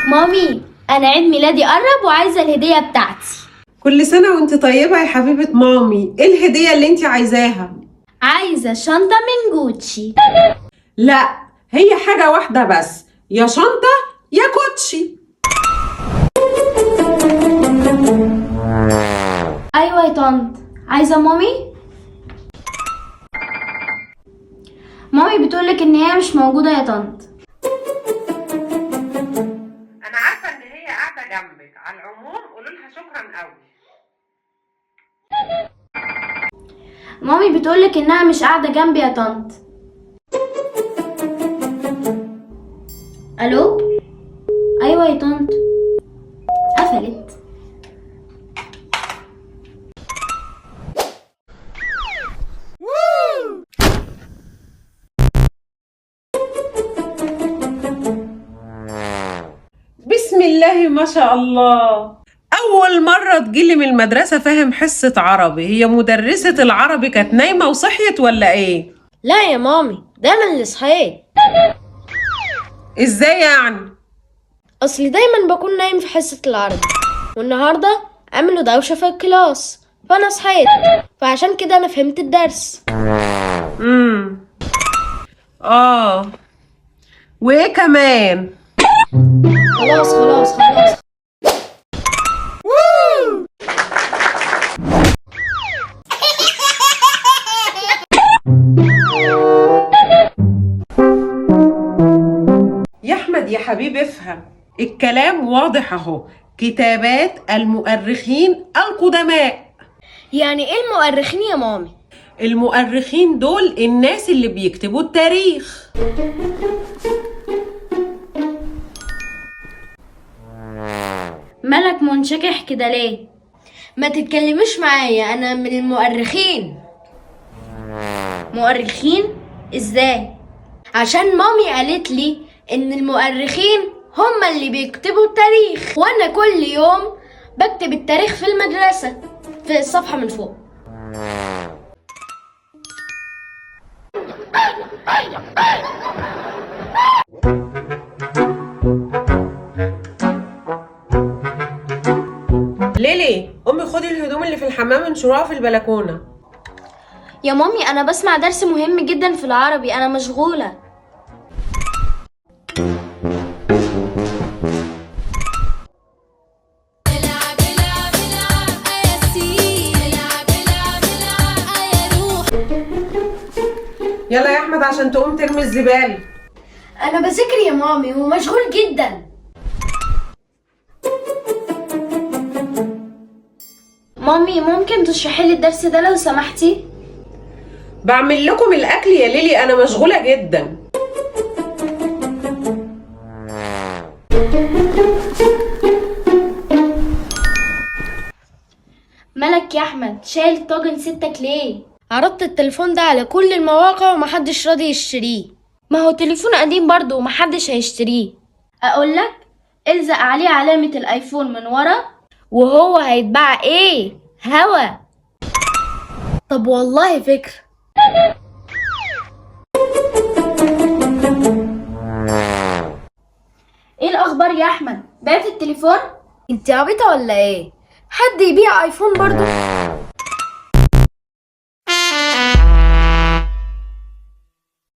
مامي، انا عيد ميلادي قرب وعايزه الهدية بتاعتي. كل سنة وانت طيبة يا حبيبة مامي. ايه الهدية اللي انت عايزاها؟ عايزه شنطه من جوتشي. لا، هي حاجة واحدة بس، يا شنطة يا كوتشي. ايوه يا طنط، عايزه مامي. مامي بتقولك ان هي مش موجودة يا طنط. انا عارفة ان هي قاعدة جنبك، على العموم قولوا لها شكرا قوي. مامي بتقولك انها مش قاعدة جنبي يا طنط. الو، ايوه يا طنط. قفلت. بسم الله ما شاء الله، أول مرة تجيلي من المدرسة فاهم حصة عربي. هي مدرسة العربي كانت نايمة وصحيت ولا إيه؟ لا يا مامي، ده انا اللي صحيت. إزاي يعني؟ اصلي دايما بكون نايم في حصة العربي، والنهاردة عملوا دوشة في ال class فانا صحيت، فعشان كده انا فهمت الدرس. امم آه، وإيه كمان؟ خلاص خلاص خلاص. يا أحمد يا حبيبي افهم، الكلام واضح أهو، كتابات المؤرخين القدماء. يعني ايه المؤرخين يا مامي؟ المؤرخين دول الناس اللي بيكتبوا التاريخ. مالك منشكح كده ليه؟ ما تتكلميش معايا، انا من المؤرخين. مؤرخين ازاي؟ عشان مامي قالت لي ان المؤرخين هما اللي بيكتبوا التاريخ، وانا كل يوم بكتب التاريخ في المدرسة في الصفحة من فوق. ليلي امي خدي الهدوم اللي في الحمام انشروها في البلكونه. يا مامي انا بسمع درس مهم جدا في العربي، انا مشغولة. يلا يا احمد عشان تقوم ترمي الزبالة. انا بذاكر يا مامي ومشغول جدا. مامي ممكن تشرحي لي الدرس ده لو سمحتي؟ بعمل لكم الاكل يا ليلي، انا مشغولة جدا. مالك يا احمد شايل طاجن ستك ليه؟ عرضت التليفون ده على كل المواقع ومحدش راضي يشتريه. ما هو تليفون قديم برضه ومحدش هيشتريه. اقولك الزق عليه علامة الايفون من ورا وهو هيتباع ايه؟ هوا. طب والله فكرة. ايه الاخبار يا احمد؟ بعت التليفون؟ انت عبيطة ولا ايه؟ حد يبيع ايفون برضو؟